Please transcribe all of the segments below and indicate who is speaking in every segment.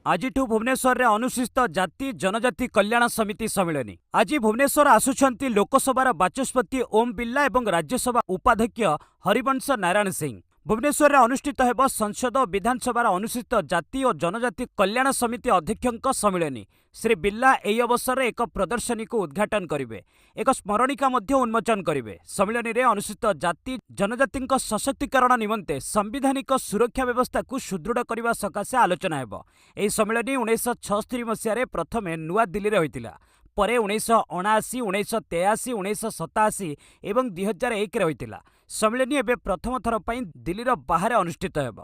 Speaker 1: ଆଜିଠୁ ଭୁବନେଶ୍ୱରରେ ଅନୁସୂଚିତ ଜାତି ଜନଜାତି କଲ୍ୟାଣ ସମିତି ସମ୍ମିଳନୀ। ଆଜି ଭୁବନେଶ୍ୱର ଆସୁଛନ୍ତି ଲୋକସଭାର ବାଚସ୍ପତି ଓମ୍ ବିର୍ଲା ଏବଂ ରାଜ୍ୟସଭା ଉପାଧ୍ୟକ୍ଷ ହରିବଂଶ ନାରାୟଣ ସିଂ। ଭୁବନେଶ୍ୱରରେ ଅନୁଷ୍ଠିତ ହେବ ସଂସଦ ଓ ବିଧାନସଭାର ଅନୁସୂଚିତ ଜାତି ଓ ଜନଜାତି କଲ୍ୟାଣ ସମିତି ଅଧ୍ୟକ୍ଷଙ୍କ ସମ୍ମିଳନୀ। ଶ୍ରୀ ବିର୍ଲା ଏହି ଅବସରରେ ଏକ ପ୍ରଦର୍ଶନୀକୁ ଉଦ୍ଘାଟନ କରିବେ, ଏକ ସ୍ମରଣିକା ମଧ୍ୟ ଉନ୍ମୋଚନ କରିବେ। ସମ୍ମିଳନୀରେ ଅନୁସୂଚିତ ଜାତି ଜନଜାତିଙ୍କ ସଶକ୍ତିକରଣ ନିମନ୍ତେ ସାମ୍ବିଧାନିକ ସୁରକ୍ଷା ବ୍ୟବସ୍ଥାକୁ ସୁଦୃଢ଼ କରିବା ସକାଶେ ଆଲୋଚନା ହେବ। ଏହି ସମ୍ମିଳନୀ 1976 ମସିହାରେ ପ୍ରଥମେ ନୂଆଦିଲ୍ଲୀରେ ହୋଇଥିଲା। ପରେ 1979, 1983, 1987 ଏବଂ 2001ରେ ହୋଇଥିଲା। ସମ୍ମିଳନୀ ଏବେ ପ୍ରଥମ ଥର ପାଇଁ ଦିଲ୍ଲୀର ବାହାରେ ଅନୁଷ୍ଠିତ ହେବ।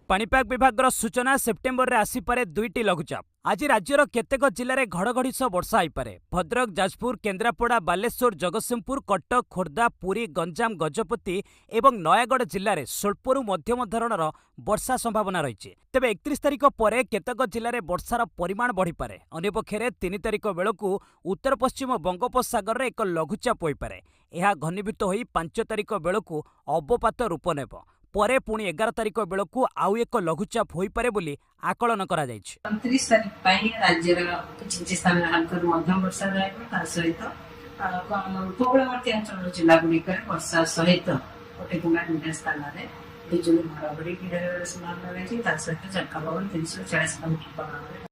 Speaker 1: ପାଣିପାଗ ବିଭାଗର ସୂଚନା, ସେପ୍ଟେମ୍ବରରେ ଆସିପାରେ ଦୁଇଟି ଲଘୁଚାପ। ଆଜି ରାଜ୍ୟର କେତେକ ଜିଲ୍ଲାରେ ଘଡ଼ଘଡ଼ି ସହ ବର୍ଷା ହୋଇପାରେ। ଭଦ୍ରକ, ଯାଜପୁର, କେନ୍ଦ୍ରାପଡ଼ା, ବାଲେଶ୍ୱର, ଜଗତସିଂହପୁର, କଟକ, ଖୋର୍ଦ୍ଧା, ପୁରୀ, ଗଞ୍ଜାମ, ଗଜପତି ଏବଂ ନୟାଗଡ଼ ଜିଲ୍ଲାରେ ସ୍ୱଳ୍ପରୁ ମଧ୍ୟମ ଧରଣର ବର୍ଷା ସମ୍ଭାବନା ରହିଛି। ତେବେ 31 ତାରିଖ ପରେ କେତେକ ଜିଲ୍ଲାରେ ବର୍ଷାର ପରିମାଣ ବଢ଼ିପାରେ। ଅନ୍ୟପକ୍ଷରେ 3 ତାରିଖ ବେଳକୁ ଉତ୍ତର ପଶ୍ଚିମ ବଙ୍ଗୋପସାଗରରେ ଏକ ଲଘୁଚାପ ହୋଇପାରେ। ଏହା ଘନୀଭୂତ ହୋଇ 5 ତାରିଖ ବେଳକୁ ଅବପାତ ରୂପ ନେବ। ପରେ ପୁଣି 11 ତାରିଖ ବେଳକୁ ଆଉ ଏକ ଲଘୁଚାପ ହୋଇପାରେ ବୋଲି ଆକଳନ କରାଯାଇଛି।
Speaker 2: 29 ତାରିଖ ପାଇଁ ରାଜ୍ୟର କିଛି କିଛି ସ୍ଥାନରେ ହାଲକାରୁ ମଧ୍ୟମ ବର୍ଷା ରହିବ। ତା ସହିତ ଆମର ଉପକୂଳବର୍ତ୍ତୀ ଅଞ୍ଚଳର ଜିଲ୍ଲା ଗୁଡ଼ିକରେ ବର୍ଷା ସହିତ ଗୋଟେ କିମ୍ବା ଦୁଇଟା ସ୍ଥାନରେ ବିଜୁଳି ଘଡ଼ଘଡ଼ି ରହିବାର ସମ୍ଭାବନା ରହିଛି। ତା ସହିତ ଝାଟକା ପବନ 30ରୁ 40 କିଲୋମିଟର ପର ଆୱାରରେ।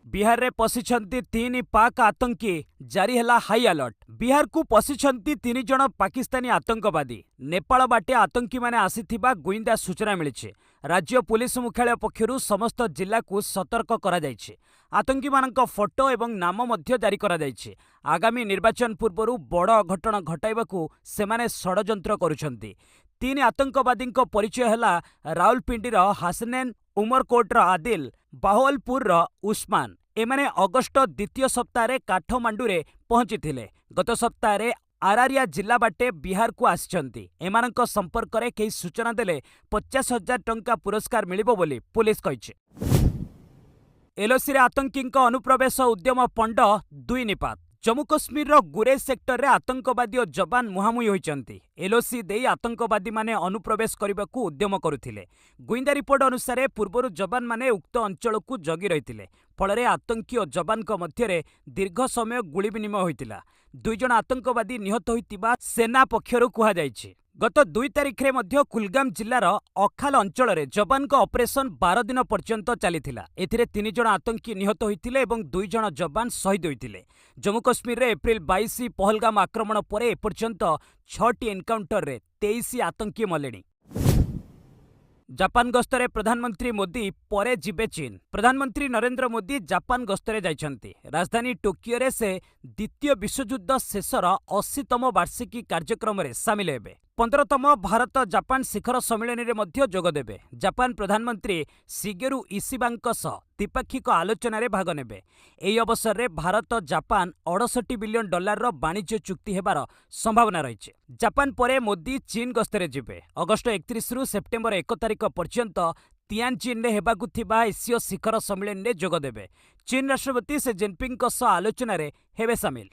Speaker 1: ବିହାରରେ ପଶିଛନ୍ତି ତିନି ପାକ୍ ଆତଙ୍କୀ, ଜାରି ହେଲା ହାଇ ଆଲର୍ଟ। ବିହାରକୁ ପଶିଛନ୍ତି ତିନି ଜଣ ପାକିସ୍ତାନୀ ଆତଙ୍କବାଦୀ। ନେପାଳ ବାଟେ ଆତଙ୍କୀମାନେ ଆସିଥିବା ଗୁଇନ୍ଦା ସୂଚନା ମିଳିଛି। ରାଜ୍ୟ ପୁଲିସ ମୁଖ୍ୟାଳୟ ପକ୍ଷରୁ ସମସ୍ତ ଜିଲ୍ଲାକୁ ସତର୍କ କରାଯାଇଛି। ଆତଙ୍କୀମାନଙ୍କ ଫଟୋ ଏବଂ ନାମ ମଧ୍ୟ ଜାରି କରାଯାଇଛି। ଆଗାମୀ ନିର୍ବାଚନ ପୂର୍ବରୁ ବଡ଼ ଅଘଟଣ ଘଟାଇବାକୁ ସେମାନେ ଷଡ଼ଯନ୍ତ୍ର କରୁଛନ୍ତି। ତିନି ଆତଙ୍କବାଦୀଙ୍କ ପରିଚୟ ହେଲା ରାୱଲପିଣ୍ଡିର ହାସନେନ୍, ଉମରକୋଟର ଆଦିଲ, ବାହୱଲପୁରର ଉସ୍ମାନ। ଏମାନେ ଅଗଷ୍ଟ ଦ୍ୱିତୀୟ ସପ୍ତାହରେ କାଠମାଣ୍ଡୁରେ ପହଞ୍ଚିଥିଲେ। ଗତ ସପ୍ତାହରେ ଆରାରିଆ ଜିଲ୍ଲା ବାଟେ ବିହାରକୁ ଆସିଛନ୍ତି। ଏମାନଙ୍କ ସମ୍ପର୍କରେ କେହି ସୂଚନା ଦେଲେ 50,000 ଟଙ୍କା ପୁରସ୍କାର ମିଳିବ ବୋଲି ପୁଲିସ କହିଛି। ଏଲ୍ଓସିରେ ଆତଙ୍କୀଙ୍କ ଅନୁପ୍ରବେଶ ଉଦ୍ୟମ ପଣ୍ଡ, ଦୁଇ ନିପାତ। ଜମ୍ମୁ କଶ୍ମୀରର ଗୁରେଜ ସେକ୍ଟରରେ ଆତଙ୍କବାଦୀ ଓ ଯବାନ ମୁହାଁମୁହିଁ ହୋଇଛନ୍ତି। ଏଲ୍ଓସି ଦେଇ ଆତଙ୍କବାଦୀମାନେ ଅନୁପ୍ରବେଶ କରିବାକୁ ଉଦ୍ୟମ କରୁଥିଲେ। ଗୁଇନ୍ଦା ରିପୋର୍ଟ ଅନୁସାରେ, ପୂର୍ବରୁ ଯବାନମାନେ ଉକ୍ତ ଅଞ୍ଚଳକୁ ଜଗି ରହିଥିଲେ। ଫଳରେ ଆତଙ୍କୀ ଓ ଯବାନଙ୍କ ମଧ୍ୟରେ ଦୀର୍ଘ ସମୟ ଗୁଳି ବିନିମୟ ହୋଇଥିଲା। ଦୁଇ ଜଣ ଆତଙ୍କବାଦୀ ନିହତ ହୋଇଥିବା ସେନା ପକ୍ଷରୁ କୁହାଯାଇଛି। ଗତ 2 ତାରିଖରେ ମଧ୍ୟ କୁଲଗାମ ଜିଲ୍ଲାର ଅଖାଲ ଅଞ୍ଚଳରେ ଯବାନଙ୍କ ଅପରେସନ 12 ଦିନ ପର୍ଯ୍ୟନ୍ତ ଚାଲିଥିଲା। ଏଥିରେ ତିନି ଜଣ ଆତଙ୍କୀ ନିହତ ହୋଇଥିଲେ ଏବଂ ଦୁଇ ଜଣ ଯବାନ ଶହୀଦ ହୋଇଥିଲେ। ଜମ୍ମୁ କଶ୍ମୀରରେ ଏପ୍ରିଲ 22 ପହଲଗାମ ଆକ୍ରମଣ ପରେ ଏପର୍ଯ୍ୟନ୍ତ ଛଅଟି ଏନକାଉଣ୍ଟରରେ 23 ଆତଙ୍କୀ ମଲେଣି। ଜାପାନ ଗସ୍ତରେ ପ୍ରଧାନମନ୍ତ୍ରୀ ମୋଦି, ପରେ ଯିବେ ଚୀନ। ପ୍ରଧାନମନ୍ତ୍ରୀ ନରେନ୍ଦ୍ର ମୋଦି ଜାପାନ ଗସ୍ତରେ ଯାଇଛନ୍ତି। ରାଜଧାନୀ ଟୋକିଓରେ ସେ ଦ୍ୱିତୀୟ ବିଶ୍ୱଯୁଦ୍ଧ ଶେଷର 80ତମ ବାର୍ଷିକୀ କାର୍ଯ୍ୟକ୍ରମରେ ସାମିଲ ହେବେ। 15ତମ ଭାରତ ଜାପାନ ଶିଖର ସମ୍ମିଳନୀରେ ମଧ୍ୟ ଯୋଗଦେବେ। ଜାପାନ ପ୍ରଧାନମନ୍ତ୍ରୀ ଶିଗେରୁ ଇସିବାଙ୍କ ସହ ଦ୍ୱିପାକ୍ଷିକ ଆଲୋଚନାରେ ଭାଗ ନେବେ। ଏହି ଅବସରରେ ଭାରତ ଜାପାନ 68 ବିଲିୟନ ଡଲାରର ବାଣିଜ୍ୟ ଚୁକ୍ତି ହେବାର ସମ୍ଭାବନା ରହିଛି। ଜାପାନ ପରେ ମୋଦି ଚୀନ ଗସ୍ତରେ ଯିବେ। ଅଗଷ୍ଟ 31ରୁ ସେପ୍ଟେମ୍ବର 1 ତାରିଖ ପର୍ଯ୍ୟନ୍ତ ତିଆନଜିନରେ ହେବାକୁ ଥିବା ଏସୀୟ ଶିଖର ସମ୍ମିଳନୀରେ ଯୋଗଦେବେ। ଚୀନ ରାଷ୍ଟ୍ରପତି ସି ଜିନପିଙ୍ଗଙ୍କ ସହ ଆଲୋଚନାରେ ହେବେ ସାମିଲ।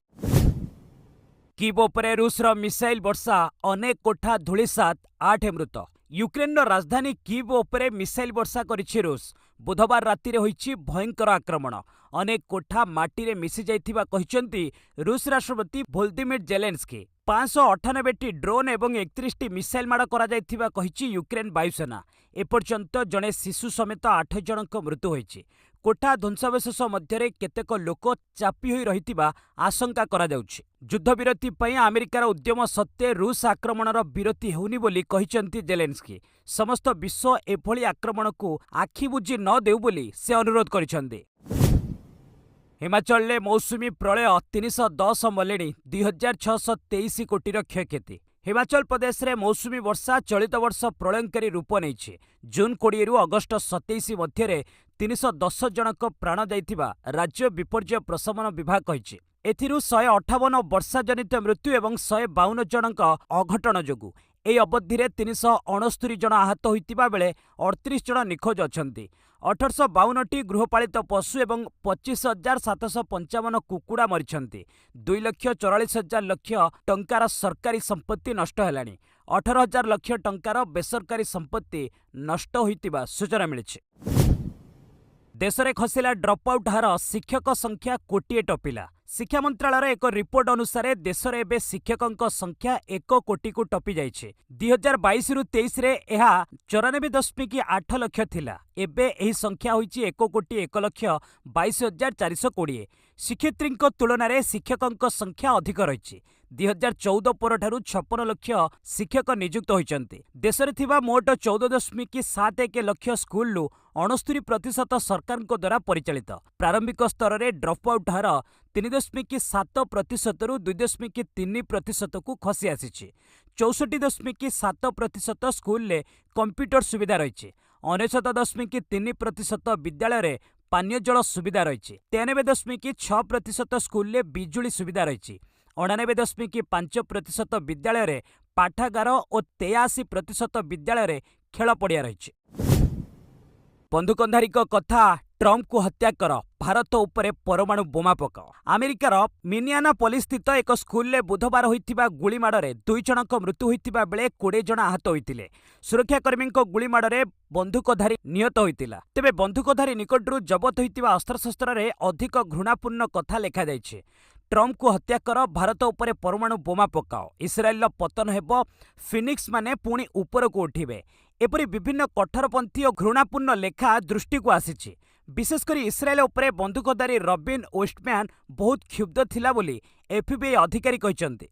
Speaker 1: କିବ୍ ଉପରେ ରୁଷର ମିସାଇଲ ବର୍ଷା, ଅନେକ କୋଠା ଧୂଳିସାତ୍, ଆଠ ମୃତ। ୟୁକ୍ରେନର ରାଜଧାନୀ କିବ୍ ଉପରେ ମିସାଇଲ ବର୍ଷା କରିଛି ରୁଷ। ବୁଧବାର ରାତିରେ ହୋଇଛି ଭୟଙ୍କର ଆକ୍ରମଣ। ଅନେକ କୋଠା ମାଟିରେ ମିଶିଯାଇଥିବା କହିଛନ୍ତି ରୁଷ ରାଷ୍ଟ୍ରପତି ଭୋଲଦିମିର ଜେଲେନ୍ସ୍କି। 598ଟି ଡ୍ରୋନ୍ ଏବଂ 31ଟି ମିସାଇଲ ମାଡ଼ କରାଯାଇଥିବା କହିଛି ୟୁକ୍ରେନ ବାୟୁସେନା। ଏପର୍ଯ୍ୟନ୍ତ ଜଣେ ଶିଶୁ ସମେତ ଆଠ ଜଣଙ୍କ ମୃତ୍ୟୁ ହୋଇଛି। କୋଠା ଧ୍ୱଂସାବଶେଷ ମଧ୍ୟରେ କେତେକ ଲୋକ ଚାପି ହୋଇ ରହିଥିବା ଆଶଙ୍କା କରାଯାଉଛି। ଯୁଦ୍ଧବିରତି ପାଇଁ ଆମେରିକାର ଉଦ୍ୟମ ସତ୍ତ୍ୱେ ରୁଷ ଆକ୍ରମଣର ବିରତି ହେଉନି ବୋଲି କହିଛନ୍ତି ଜେଲେନ୍ସ୍କି। ସମସ୍ତ ବିଶ୍ୱ ଏଭଳି ଆକ୍ରମଣକୁ ଆଖି ବୁଜି ନ ଦେଉ ବୋଲି ସେ ଅନୁରୋଧ କରିଛନ୍ତି। ହିମାଚଳରେ ମୌସୁମୀ ପ୍ରଳୟ, 310 ମଲେଣି, 2623 କୋଟିର କ୍ଷୟକ୍ଷତି। ହିମାଚଳ ପ୍ରଦେଶରେ ମୌସୁମୀ ବର୍ଷା ଚଳିତ ବର୍ଷ ପ୍ରଳୟଙ୍କାରୀ ରୂପ ନେଇଛି। ଜୁନ୍ 20ରୁ ଅଗଷ୍ଟ 27 ମଧ୍ୟରେ 310 ଜଣଙ୍କ ପ୍ରାଣ ଯାଇଥିବା ରାଜ୍ୟ ବିପର୍ଯ୍ୟୟ ପ୍ରଶମନ ବିଭାଗ କହିଛି। ଏଥିରୁ 158 ବର୍ଷାଜନିତ ମୃତ୍ୟୁ ଏବଂ 152 ଜଣଙ୍କ ଅଘଟଣ ଯୋଗୁଁ। ଏହି ଅବଧିରେ 369 ଜଣ ଆହତ ହୋଇଥିବା ବେଳେ 38 ଜଣ ନିଖୋଜ ଅଛନ୍ତି। 1852ଟି ଗୃହପାଳିତ ପଶୁ ଏବଂ 25,755 କୁକୁଡ଼ା ମରିଛନ୍ତି। 2,44,000 ଲକ୍ଷ ଟଙ୍କାର ସରକାରୀ ସମ୍ପତ୍ତି ନଷ୍ଟ ହେଲାଣି। 18,000 ଲକ୍ଷ ଟଙ୍କାର ବେସରକାରୀ ସମ୍ପତ୍ତି ନଷ୍ଟ ହୋଇଥିବା ସୂଚନା ମିଳିଛି। ଦେଶରେ ଖସିଲା ଡ୍ରପ୍ ଆଉଟ୍ ହାର, ଶିକ୍ଷକ ସଂଖ୍ୟା କୋଟିଏ ଟପିଲା। ଶିକ୍ଷା ମନ୍ତ୍ରାଳୟର ଏକ ରିପୋର୍ଟ ଅନୁସାରେ ଦେଶରେ ଏବେ ଶିକ୍ଷକଙ୍କ ସଂଖ୍ୟା 1 କୋଟିକୁ ଟପିଯାଇଛି। 2022ରୁ 23ରେ ଏହା 94.8 ଲକ୍ଷ ଥିଲା। ଏବେ ଏହି ସଂଖ୍ୟା ହୋଇଛି 1,01,22,420। ଶିକ୍ଷୟିତ୍ରୀଙ୍କ ତୁଳନାରେ ଶିକ୍ଷକଙ୍କ ସଂଖ୍ୟା ଅଧିକ ରହିଛି। 2014 ପରଠାରୁ 56 ଲକ୍ଷ ଶିକ୍ଷକ ନିଯୁକ୍ତ ହୋଇଛନ୍ତି। ଦେଶରେ ଥିବା ମୋଟ 14.71 ଲକ୍ଷ ସ୍କୁଲରୁ 69% ସରକାରଙ୍କ ଦ୍ୱାରା ପରିଚାଳିତ। ପ୍ରାରମ୍ଭିକ ସ୍ତରରେ ଡ୍ରପ୍ ଆଉଟ୍ ହାର 3.7%ରୁ 2.3%କୁ ଖସି ଆସିଛି। 64.7% ସ୍କୁଲରେ କମ୍ପ୍ୟୁଟର ସୁବିଧା ରହିଛି। 99.3% ବିଦ୍ୟାଳୟରେ ପାନୀୟ ଜଳ ସୁବିଧା ରହିଛି। 93.6% ସ୍କୁଲରେ ବିଜୁଳି ସୁବିଧା ରହିଛି। 89.5% ବିଦ୍ୟାଳୟରେ ପାଠାଗାର ଓ 83% ବିଦ୍ୟାଳୟରେ ଖେଳ ପଡ଼ିଆ ରହିଛି। ବନ୍ଧୁକଧାରୀଙ୍କ କଥା, ଟ୍ରମ୍ପଙ୍କୁ ହତ୍ୟା କର, ଭାରତ ଉପରେ ପରମାଣୁ ବୋମା ପକାଅ। ଆମେରିକାର ମିନିଆନାପୋଲିସ ସ୍ଥିତ ଏକ ସ୍କୁଲରେ ବୁଧବାର ହୋଇଥିବା ଗୁଳିମାଡ଼ରେ ଦୁଇ ଜଣଙ୍କ ମୃତ୍ୟୁ ହୋଇଥିବା ବେଳେ 20 ଜଣ ଆହତ ହୋଇଥିଲେ। ସୁରକ୍ଷାକର୍ମୀଙ୍କ ଗୁଳିମାଡ଼ରେ ବନ୍ଧୁକଧାରୀ ନିହତ ହୋଇଥିଲା। ତେବେ ବନ୍ଧୁକଧାରୀ ନିକଟରୁ ଜବତ ହୋଇଥିବା ଅସ୍ତ୍ରଶସ୍ତ୍ରରେ ଅଧିକ ଘୃଣାପୂର୍ଣ୍ଣ କଥା ଲେଖାଯାଇଛି। ଟ୍ରମ୍ପଙ୍କୁ ହତ୍ୟା କର, ଭାରତ ଉପରେ ପରମାଣୁ ବୋମା ପକାଅ, ଇସ୍ରାଏଲର ପତନ ହେବ, ଫିନିକ୍ସ ମାନେ ପୁଣି ଉପରକୁ ଉଠିବେ, ଏପରି ବିଭିନ୍ନ କଠୋରପନ୍ଥୀ ଓ ଘୃଣାପୂର୍ଣ୍ଣ ଲେଖା ଦୃଷ୍ଟିକୁ ଆସିଛି। ବିଶେଷ କରି ଇସ୍ରାଏଲ ଉପରେ ବନ୍ଧୁକଧାରୀ ରବିନ୍ ୱେଷ୍ଟମ୍ୟାନ୍ ବହୁତ କ୍ଷୁବ୍ଧ ଥିଲା ବୋଲି ଏଫ୍ବିଆଇ ଅଧିକାରୀ କହିଛନ୍ତି।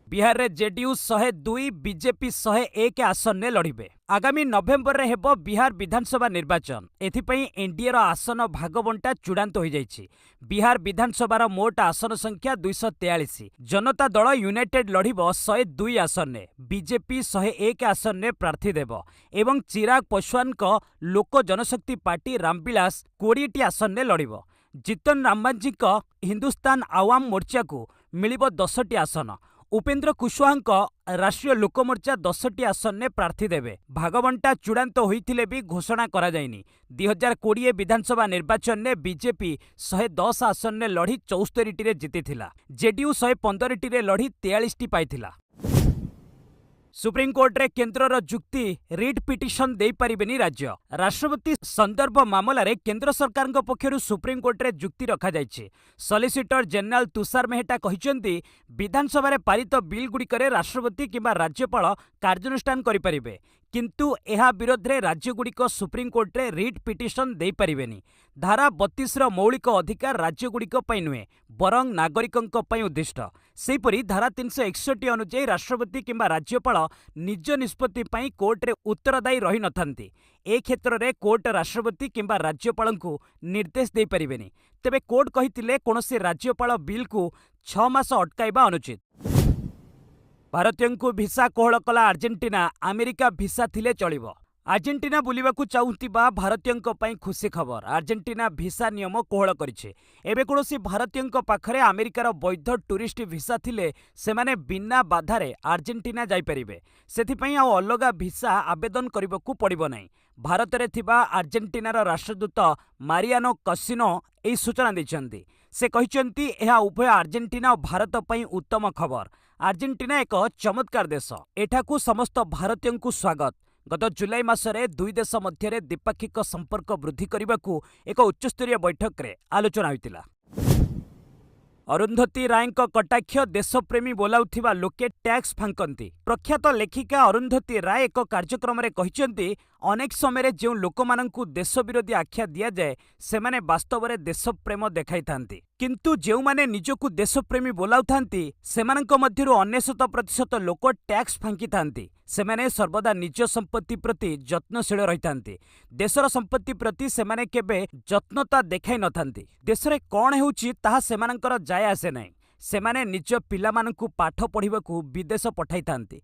Speaker 1: ବିହାରରେ ଜେଡିୟୁ 102, ବିଜେପି 101 ଆସନରେ ଲଢ଼ିବେ। ଆଗାମୀ ନଭେମ୍ବରରେ ହେବ ବିହାର ବିଧାନସଭା ନିର୍ବାଚନ। ଏଥିପାଇଁ ଏନ୍ଡିଏର ଆସନ ଭାଗବଣ୍ଟା ଚୂଡ଼ାନ୍ତ ହୋଇଯାଇଛି। ବିହାର ବିଧାନସଭାର ମୋଟ ଆସନ ସଂଖ୍ୟା 243। ଜନତା ଦଳ ୟୁନାଇଟେଡ୍ ଲଢ଼ିବ 102 ଆସନରେ, ବିଜେପି 101 ଆସନରେ ପ୍ରାର୍ଥୀ ଦେବ ଏବଂ ଚିରାଗ ପାଶୱାନଙ୍କ ଲୋକ ଜନଶକ୍ତି ପାର୍ଟି ରାମବିଳାସ 20ଟି ଆସନରେ ଲଢ଼ିବ। ଜିତନ ରାମ ମାଞ୍ଝୀଙ୍କ ହିନ୍ଦୁସ୍ତାନ ଆୱାମ ମୋର୍ଚ୍ଚାକୁ ମିଳିବ 10ଟି ଆସନ। ଉପେନ୍ଦ୍ର କୁଶୱାହାଙ୍କ ରାଷ୍ଟ୍ରୀୟ ଲୋକମୋର୍ଚ୍ଚା 10ଟି ଆସନରେ ପ୍ରାର୍ଥୀ ଦେବେ। ଭାଗବଣ୍ଟା ଚୂଡ଼ାନ୍ତ ହୋଇଥିଲେ ବି ଘୋଷଣା କରାଯାଇନି। 2020 ବିଧାନସଭା ନିର୍ବାଚନରେ ବିଜେପି 110 ଆସନରେ ଲଢ଼ି 74ଟିରେ ଜିତିଥିଲା। ଜେଡିୟୁ 115ଟିରେ ଲଢ଼ି 43ଟି ପାଇଥିଲା। ସୁପ୍ରିମକୋର୍ଟରେ କେନ୍ଦ୍ରର ଯୁକ୍ତି, ରିଟ୍ ପିଟିସନ ଦେଇପାରିବେନି ରାଜ୍ୟ। ରାଷ୍ଟ୍ରପତି ସନ୍ଦର୍ଭ ମାମଲାରେ କେନ୍ଦ୍ର ସରକାରଙ୍କ ପକ୍ଷରୁ ସୁପ୍ରିମକୋର୍ଟରେ ଯୁକ୍ତି ରଖାଯାଇଛି। ସଲିସିଟର ଜେନେରାଲ ତୁଷାର ମେହେଟା କହିଛନ୍ତି, ବିଧାନସଭାରେ ପାରିତ ବିଲ୍ଗୁଡ଼ିକରେ ରାଷ୍ଟ୍ରପତି କିମ୍ବା ରାଜ୍ୟପାଳ କାର୍ଯ୍ୟାନୁଷ୍ଠାନ କରିପାରିବେ, କିନ୍ତୁ ଏହା ବିରୋଧରେ ରାଜ୍ୟଗୁଡ଼ିକ ସୁପ୍ରିମକୋର୍ଟରେ ରିଟ୍ ପିଟିସନ ଦେଇପାରିବେନି। ଧାରା 32ର ମୌଳିକ ଅଧିକାର ରାଜ୍ୟଗୁଡ଼ିକ ପାଇଁ ନୁହେଁ, ବରଂ ନାଗରିକଙ୍କ ପାଇଁ ଉଦ୍ଦିଷ୍ଟ। ସେହିପରି ଧାରା 361 ଅନୁଯାୟୀ ରାଷ୍ଟ୍ରପତି କିମ୍ବା ରାଜ୍ୟପାଳ ନିଜ ନିଷ୍ପତ୍ତି ପାଇଁ କୋର୍ଟରେ ଉତ୍ତରଦାୟୀ ରହିନଥାନ୍ତି। ଏ କ୍ଷେତ୍ରରେ କୋର୍ଟ ରାଷ୍ଟ୍ରପତି କିମ୍ବା ରାଜ୍ୟପାଳଙ୍କୁ ନିର୍ଦ୍ଦେଶ ଦେଇପାରିବେନି। ତେବେ କୋର୍ଟ କହିଥିଲେ, କୌଣସି ରାଜ୍ୟପାଳ ବିଲ୍କୁ 6 ମାସ ଅଟକାଇବା ଅନୁଚିତ। ଭାରତୀୟଙ୍କୁ ଭିସା କୋହଳ କଲା ଆର୍ଜେଣ୍ଟିନା, ଆମେରିକା ଭିସା ଥିଲେ ଚଳିବ। ଆର୍ଜେଣ୍ଟିନା ବୁଲିବାକୁ ଚାହୁଁଥିବା ଭାରତୀୟଙ୍କ ପାଇଁ ଖୁସି ଖବର। ଆର୍ଜେଣ୍ଟିନା ଭିସା ନିୟମ କୋହଳ କରିଛି। ଏବେ କୌଣସି ଭାରତୀୟଙ୍କ ପାଖରେ ଆମେରିକାର ବୈଧ ଟୁରିଷ୍ଟ ଭିସା ଥିଲେ ସେମାନେ ବିନା ବାଧାରେ ଆର୍ଜେଣ୍ଟିନା ଯାଇପାରିବେ। ସେଥିପାଇଁ ଆଉ ଅଲଗା ଭିସା ଆବେଦନ କରିବାକୁ ପଡ଼ିବ ନାହିଁ। ଭାରତରେ ଥିବା ଆର୍ଜେଣ୍ଟିନାର ରାଷ୍ଟ୍ରଦୂତ ମାରିଆନୋ କସିନୋ ଏହି ସୂଚନା ଦେଇଛନ୍ତି। ସେ କହିଛନ୍ତି, ଏହା ଉଭୟ ଆର୍ଜେଣ୍ଟିନା ଓ ଭାରତ ପାଇଁ ଉତ୍ତମ ଖବର। ଆର୍ଜେଣ୍ଟିନା ଏକ ଚମତ୍କାର ଦେଶ। ଏଠାକୁ ସମସ୍ତ ଭାରତୀୟଙ୍କୁ ସ୍ୱାଗତ। ଗତ ଜୁଲାଇ ମାସରେ ଦୁଇ ଦେଶ ମଧ୍ୟରେ ଦ୍ୱିପାକ୍ଷିକ ସମ୍ପର୍କ ବୃଦ୍ଧି କରିବାକୁ ଏକ ଉଚ୍ଚସ୍ତରୀୟ ବୈଠକରେ ଆଲୋଚନା ହୋଇଥିଲା। ଅରୁନ୍ଧତୀ ରାୟଙ୍କ କଟାକ୍ଷ, ଦେଶପ୍ରେମୀ ବୋଲାଉଥିବା ଲୋକେ ଟ୍ୟାକ୍ସ ଫାଙ୍କନ୍ତି। ପ୍ରଖ୍ୟାତ ଲେଖିକା ଅରୁନ୍ଧତୀ ରାୟ ଏକ କାର୍ଯ୍ୟକ୍ରମରେ କହିଛନ୍ତି, ଅନେକ ସମୟରେ ଯେଉଁ ଲୋକମାନଙ୍କୁ ଦେଶ ବିରୋଧୀ ଆଖ୍ୟା ଦିଆଯାଏ, ସେମାନେ ବାସ୍ତବରେ ଦେଶପ୍ରେମ ଦେଖାଇଥାନ୍ତି। କିନ୍ତୁ ଯେଉଁମାନେ ନିଜକୁ ଦେଶପ୍ରେମୀ ବୋଲାଉଥାନ୍ତି, ସେମାନଙ୍କ ମଧ୍ୟରୁ 99% ଲୋକ ଟ୍ୟାକ୍ସ ଫାଙ୍କିଥାନ୍ତି। ସେମାନେ ସର୍ବଦା ନିଜ ସମ୍ପତ୍ତି ପ୍ରତି ଯତ୍ନଶୀଳ ରହିଥାନ୍ତି। ଦେଶର ସମ୍ପତ୍ତି ପ୍ରତି ସେମାନେ କେବେ ଯତ୍ନତା ଦେଖାଇ ନଥାନ୍ତି। ଦେଶରେ କ'ଣ ହେଉଛି, ତାହା ସେମାନଙ୍କର ଯାଏ ଆସେ ନାହିଁ। ସେମାନେ ନିଜ ପିଲାମାନଙ୍କୁ ପାଠ ପଢ଼ିବାକୁ ବିଦେଶ ପଠାଇଥାନ୍ତି।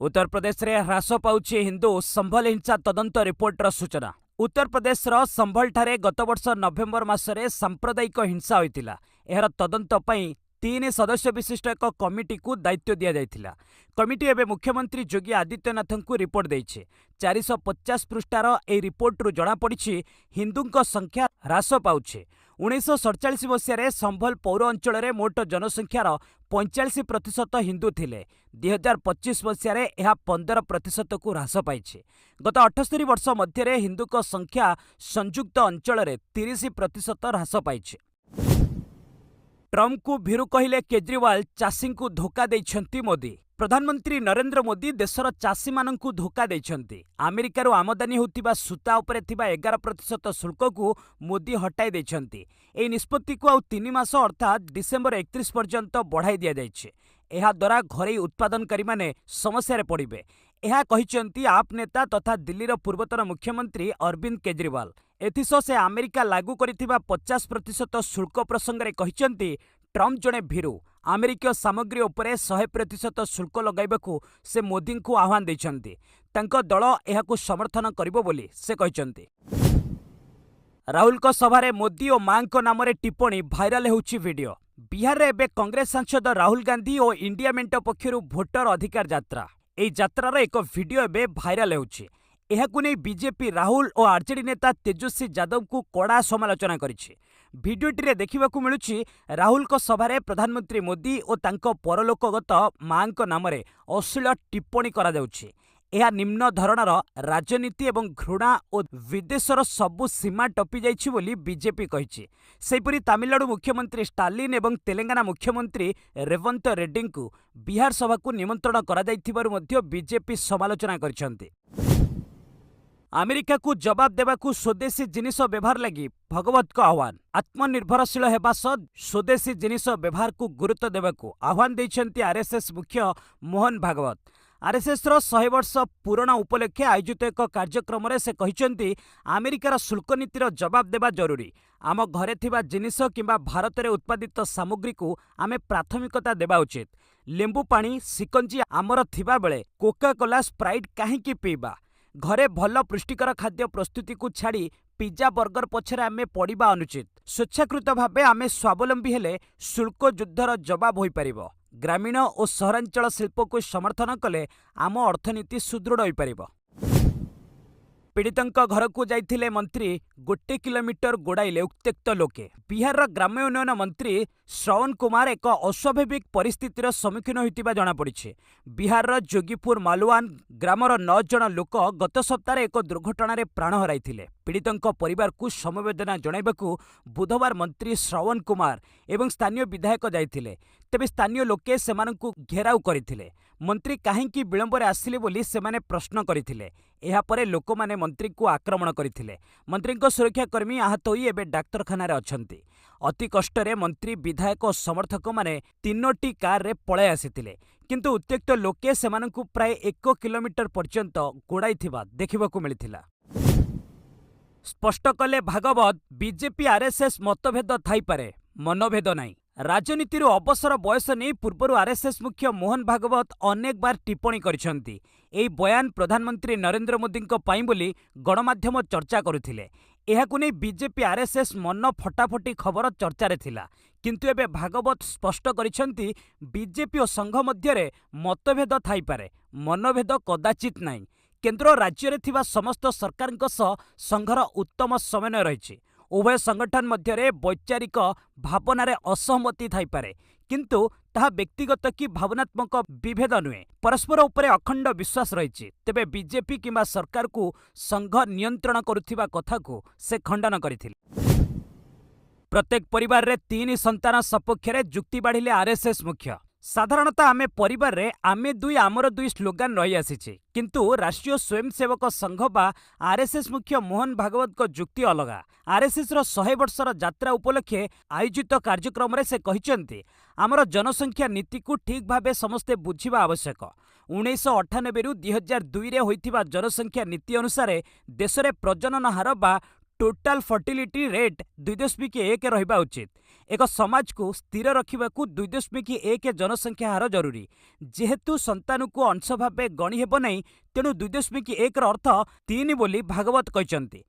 Speaker 1: ଉତ୍ତରପ୍ରଦେଶରେ ହ୍ରାସ ପାଉଛି ହିନ୍ଦୁ, ସମ୍ଭଲ ହିଂସା ତଦନ୍ତ ରିପୋର୍ଟର ସୂଚନା। ଉତ୍ତରପ୍ରଦେଶର ସମ୍ଭଲଠାରେ ଗତବର୍ଷ ନଭେମ୍ବର ମାସରେ ସାମ୍ପ୍ରଦାୟିକ ହିଂସା ହୋଇଥିଲା। ଏହାର ତଦନ୍ତ ପାଇଁ ତିନି ସଦସ୍ୟ ବିଶିଷ୍ଟ ଏକ କମିଟିକୁ ଦାୟିତ୍ୱ ଦିଆଯାଇଥିଲା। କମିଟି ଏବେ ମୁଖ୍ୟମନ୍ତ୍ରୀ ଯୋଗୀ ଆଦିତ୍ୟନାଥଙ୍କୁ ରିପୋର୍ଟ ଦେଇଛି। 450 ପୃଷ୍ଠାର ଏହି ରିପୋର୍ଟରୁ ଜଣାପଡ଼ିଛି, ହିନ୍ଦୁଙ୍କ ସଂଖ୍ୟା ହ୍ରାସ ପାଉଛି। 1947 ମସିହାରେ ସମ୍ଭଲ ପୌର ଅଞ୍ଚଳରେ ମୋଟ ଜନସଂଖ୍ୟାର 45% ହିନ୍ଦୁ ଥିଲେ। 2025 ମସିହାରେ ଏହା 15%କୁ ହ୍ରାସ ପାଇଛି। ଗତ 78 ବର୍ଷ ମଧ୍ୟରେ ହିନ୍ଦୁଙ୍କ ସଂଖ୍ୟା ସଂଯୁକ୍ତ ଅଞ୍ଚଳରେ 30% ହ୍ରାସ ପାଇଛି। ଟ୍ରମ୍ପଙ୍କୁ ଭୀରୁ କହିଲେ କେଜ୍ରିୱାଲ, ଚାଷୀଙ୍କୁ ଧୋକା ଦେଇଛନ୍ତି ମୋଦି। ପ୍ରଧାନମନ୍ତ୍ରୀ ନରେନ୍ଦ୍ର ମୋଦି ଦେଶର ଚାଷୀମାନଙ୍କୁ ଧୋକା ଦେଇଛନ୍ତି। ଆମେରିକାରୁ ଆମଦାନୀ ହେଉଥିବା ସୂତା ଉପରେ ଥିବା 11% ଶୁଳ୍କକୁ ମୋଦି ହଟାଇ ଦେଇଛନ୍ତି। ଏହି ନିଷ୍ପତ୍ତିକୁ ଆଉ 3 ମାସ ଅର୍ଥାତ୍ ଡିସେମ୍ବର 31 ପର୍ଯ୍ୟନ୍ତ ବଢ଼ାଇ ଦିଆଯାଇଛି। ଏହାଦ୍ୱାରା ଘରୋଇ ଉତ୍ପାଦନକାରୀମାନେ ସମସ୍ୟାରେ ପଡ଼ିବେ। ଏହା କହିଛନ୍ତି ଆପ୍ ନେତା ତଥା ଦିଲ୍ଲୀର ପୂର୍ବତନ ମୁଖ୍ୟମନ୍ତ୍ରୀ ଅରବିନ୍ଦ କେଜ୍ରିୱାଲ। ଏଥିସହ ସେ ଆମେରିକା ଲାଗୁ କରିଥିବା 50% ଶୁଳ୍କ ପ୍ରସଙ୍ଗରେ କହିଛନ୍ତି, ଟ୍ରମ୍ପ ଜଣେ ଭୀରୁ। ଆମେରିକୀୟ ସାମଗ୍ରୀ ଉପରେ 100% ଶୁଳ୍କ ଲଗାଇବାକୁ ସେ ମୋଦିଙ୍କୁ ଆହ୍ୱାନ ଦେଇଛନ୍ତି। ତାଙ୍କ ଦଳ ଏହାକୁ ସମର୍ଥନ କରିବ ବୋଲି ସେ କହିଛନ୍ତି। ରାହୁଲଙ୍କ ସଭାରେ ମୋଦି ଓ ମାଙ୍କ ନାମରେ ଟିପ୍ପଣୀ, ଭାଇରାଲ ହେଉଛି ଭିଡିଓ। ବିହାରରେ ଏବେ କଂଗ୍ରେସ ସାଂସଦ ରାହୁଲ ଗାନ୍ଧୀ ଓ ଇଣ୍ଡିଆ ମେଣ୍ଟ ପକ୍ଷରୁ ଭୋଟର ଅଧିକାର ଯାତ୍ରା। ଏହି ଯାତ୍ରାର ଏକ ଭିଡିଓ ଏବେ ଭାଇରାଲ ହେଉଛି। ଏହାକୁ ନେଇ ବିଜେପି ରାହୁଲ ଓ ଆରଜେଡି ନେତା ତେଜସ୍ୱୀ ଯାଦବଙ୍କୁ କଡ଼ା ସମାଲୋଚନା କରିଛି। ଭିଡିଓଟିରେ ଦେଖିବାକୁ ମିଳୁଛି, ରାହୁଲଙ୍କ ସଭାରେ ପ୍ରଧାନମନ୍ତ୍ରୀ ମୋଦି ଓ ତାଙ୍କ ପରଲୋକଗତ ମାଙ୍କ ନାମରେ ଅଶ୍ଳୀଳ ଟିପ୍ପଣୀ କରାଯାଉଛି। ଏହା ନିମ୍ନ ଧରଣର ରାଜନୀତି ଏବଂ ଘୃଣା ଓ ବିଦ୍ୱେଷର ସବୁ ସୀମା ଟପିଯାଇଛି ବୋଲି ବିଜେପି କହିଛି। ସେହିପରି ତାମିଲନାଡୁ ମୁଖ୍ୟମନ୍ତ୍ରୀ ଷ୍ଟାଲିନ ଏବଂ ତେଲେଙ୍ଗାନା ମୁଖ୍ୟମନ୍ତ୍ରୀ ରେବନ୍ତ ରେଡ୍ଡୀଙ୍କୁ ବିହାର ସଭାକୁ ନିମନ୍ତ୍ରଣ କରାଯାଇଥିବାରୁ ମଧ୍ୟ ବିଜେପି ସମାଲୋଚନା କରିଛନ୍ତି। ଆମେରିକାକୁ ଜବାବ ଦେବାକୁ ସ୍ୱଦେଶୀ ଜିନିଷ ବ୍ୟବହାର ଲାଗି ଭାଗବତଙ୍କ ଆହ୍ୱାନ। ଆତ୍ମନିର୍ଭରଶୀଳ ହେବା ସହ ସ୍ୱଦେଶୀ ଜିନିଷ ବ୍ୟବହାରକୁ ଗୁରୁତ୍ୱ ଦେବାକୁ ଆହ୍ୱାନ ଦେଇଛନ୍ତି ଆରଏସ୍ଏସ୍ ମୁଖ୍ୟ ମୋହନ ଭାଗବତ। ଆରଏସ୍ଏସ୍ର 100 ବର୍ଷ ପୂରଣ ଉପଲକ୍ଷେ ଆୟୋଜିତ ଏକ କାର୍ଯ୍ୟକ୍ରମରେ ସେ କହିଛନ୍ତି, ଆମେରିକାର ଶୁଳ୍କ ନୀତିର ଜବାବ ଦେବା ଜରୁରୀ। ଆମ ଘରେ ଥିବା ଜିନିଷ କିମ୍ବା ଭାରତରେ ଉତ୍ପାଦିତ ସାମଗ୍ରୀକୁ ଆମେ ପ୍ରାଥମିକତା ଦେବା ଉଚିତ। ଲେମ୍ବୁ ପାଣି, ସିକଞ୍ଜି ଆମର ଥିବାବେଳେ କୋକା କୋଲା, ସ୍ପ୍ରାଇଟ୍ କାହିଁକି ପିଇବା? ଘରେ ଭଲ ପୁଷ୍ଟିକର ଖାଦ୍ୟ ପ୍ରସ୍ତୁତିକୁ ଛାଡ଼ି ପିଜା, ବର୍ଗର ପଛରେ ଆମେ ପଡ଼ିବା ଅନୁଚିତ। ସ୍ୱେଚ୍ଛାକୃତ ଭାବେ ଆମେ ସ୍ୱାବଲମ୍ବୀ ହେଲେ ଶୁଳ୍କ ଯୁଦ୍ଧର ଜବାବ ହୋଇପାରିବ। ଗ୍ରାମୀଣ ଓ ସହରାଞ୍ଚଳ ଶିଳ୍ପକୁ ସମର୍ଥନ କଲେ ଆମ ଅର୍ଥନୀତି ସୁଦୃଢ଼ ହୋଇପାରିବ। ପୀଡ଼ିତଙ୍କ ଘରକୁ ଯାଇଥିଲେ ମନ୍ତ୍ରୀ, 1 କିଲୋମିଟର ଗୋଡ଼ାଇଲେ ଉତ୍ତ୍ୟକ୍ତ ଲୋକେ। ବିହାରର ଗ୍ରାମ୍ୟ ଉନ୍ନୟନ ମନ୍ତ୍ରୀ ଶ୍ରବଣ କୁମାର ଏକ ଅସ୍ୱାଭାବିକ ପରିସ୍ଥିତିର ସମ୍ମୁଖୀନ ହୋଇଥିବା ଜଣାପଡ଼ିଛି। ବିହାରର ଯୋଗୀପୁର ମାଲୱାନ ଗ୍ରାମର ନଅ ଜଣ ଲୋକ ଗତ ସପ୍ତାହରେ ଏକ ଦୁର୍ଘଟଣାରେ ପ୍ରାଣ ହରାଇଥିଲେ। ପୀଡ଼ିତଙ୍କ ପରିବାରକୁ ସମବେଦନା ଜଣାଇବାକୁ ବୁଧବାର ମନ୍ତ୍ରୀ ଶ୍ରବଣ କୁମାର ଏବଂ ସ୍ଥାନୀୟ ବିଧାୟକ ଯାଇଥିଲେ। ତେବେ ସ୍ଥାନୀୟ ଲୋକେ ସେମାନଙ୍କୁ ଘେରାଉ କରିଥିଲେ। ମନ୍ତ୍ରୀ କାହିଁକି ବିଳମ୍ବରେ ଆସିଲେ ବୋଲି ସେମାନେ ପ୍ରଶ୍ନ କରିଥିଲେ। ଏହାପରେ ଲୋକମାନେ ମନ୍ତ୍ରୀଙ୍କୁ ଆକ୍ରମଣ କରିଥିଲେ। ମନ୍ତ୍ରୀଙ୍କ ସୁରକ୍ଷାକର୍ମୀ ଆହତ ହୋଇ ଏବେ ଡାକ୍ତରଖାନାରେ ଅଛନ୍ତି। ଅତି କଷ୍ଟରେ ମନ୍ତ୍ରୀ, ବିଧାୟକ ଓ ସମର୍ଥକମାନେ ତିନୋଟି କାରରେ ପଳାଇ ଆସିଥିଲେ। କିନ୍ତୁ ଉତ୍ତ୍ୟକ୍ତ ଲୋକେ ସେମାନଙ୍କୁ ପ୍ରାୟ 1 କିଲୋମିଟର ପର୍ଯ୍ୟନ୍ତ ଗୋଡ଼ାଇଥିବା ଦେଖିବାକୁ ମିଳିଥିଲା। ସ୍ପଷ୍ଟ କଲେ ଭାଗବତ, ବିଜେପି ଆରଏସ୍ଏସ୍ ମତଭେଦ ଥାଇପାରେ, ମନଭେଦ ନାହିଁ। ରାଜନୀତିରୁ ଅବସର ବୟସ ନେଇ ପୂର୍ବରୁ ଆରଏସ୍ଏସ୍ ମୁଖ୍ୟ ମୋହନ ଭାଗବତ ଅନେକ ବାର ଟିପ୍ପଣୀ କରିଛନ୍ତି। ଏହି ବୟାନ ପ୍ରଧାନମନ୍ତ୍ରୀ ନରେନ୍ଦ୍ର ମୋଦିଙ୍କ ପାଇଁ ବୋଲି ଗଣମାଧ୍ୟମ ଚର୍ଚ୍ଚା କରୁଥିଲେ। ଏହାକୁ ନେଇ ବିଜେପି ଆରଏସ୍ଏସ୍ ମନ ଫଟାଫଟି ଖବର ଚର୍ଚ୍ଚାରେ ଥିଲା। କିନ୍ତୁ ଏବେ ଭାଗବତ ସ୍ପଷ୍ଟ କରିଛନ୍ତି, ବିଜେପି ଓ ସଂଘ ମଧ୍ୟରେ ମତଭେଦ ଥାଇପାରେ, ମନଭେଦ କଦାଚିତ୍ ନାହିଁ। କେନ୍ଦ୍ର ଓ ରାଜ୍ୟରେ ଥିବା ସମସ୍ତ ସରକାରଙ୍କ ସହ ସଂଘର ଉତ୍ତମ ସମନ୍ୱୟ ରହିଛି। ଉଭୟ ସଂଗଠନ ମଧ୍ୟରେ ବୈଚାରିକ ଭାବନାରେ ଅସହମତି ଥାଇପାରେ, କିନ୍ତୁ ତାହା ବ୍ୟକ୍ତିଗତ କି ଭାବନାତ୍ମକ ବିଭେଦ ନୁହେଁ। ପରସ୍ପର ଉପରେ ଅଖଣ୍ଡ ବିଶ୍ୱାସ ରହିଛି। ତେବେ ବିଜେପି କିମ୍ବା ସରକାରକୁ ସଂଘ ନିୟନ୍ତ୍ରଣ କରୁଥିବା କଥାକୁ ସେ ଖଣ୍ଡନ କରିଥିଲେ। ପ୍ରତ୍ୟେକ ପରିବାରରେ ତିନି ସନ୍ତାନ ସପକ୍ଷରେ ଯୁକ୍ତି ବାଢ଼ିଲେ ଆରଏସ୍ଏସ୍ ମୁଖ୍ୟ। ସାଧାରଣତଃ ଆମେ ପରିବାରରେ ଆମେ ଦୁଇ ଆମର ଦୁଇ ସ୍ଲୋଗାନ ରହିଆସିଛି। କିନ୍ତୁ ରାଷ୍ଟ୍ରୀୟ ସ୍ୱୟଂସେବକ ସଂଘ ବା ଆରଏସ୍ଏସ୍ ମୁଖ୍ୟ ମୋହନ ଭାଗବତଙ୍କ ଯୁକ୍ତି ଅଲଗା। ଆରଏସ୍ଏସ୍ର 100 ବର୍ଷର ଯାତ୍ରା ଉପଲକ୍ଷେ ଆୟୋଜିତ କାର୍ଯ୍ୟକ୍ରମରେ ସେ କହିଛନ୍ତି, ଆମର ଜନସଂଖ୍ୟା ନୀତିକୁ ଠିକ୍ ଭାବେ ସମସ୍ତେ ବୁଝିବା ଆବଶ୍ୟକ। 1998ରୁ 2002ରେ ହୋଇଥିବା ଜନସଂଖ୍ୟା ନୀତି ଅନୁସାରେ ଦେଶରେ ପ୍ରଜନନ ହାର ବା ଟୋଟାଲ ଫର୍ଟିଲିଟି ରେଟ୍ 2.1 ରହିବା ଉଚିତ। ଏକ ସମାଜକୁ ସ୍ଥିର ରଖିବାକୁ 2.1 ଜନସଂଖ୍ୟା ହାର ଜରୁରୀ। ଯେହେତୁ ସନ୍ତାନକୁ ଅଂଶ ଭାବେ ଗଣି ହେବ ନାହିଁ, ତେଣୁ 2.1ର ଅର୍ଥ 3 ବୋଲି ଭାଗବତ କହିଛନ୍ତି।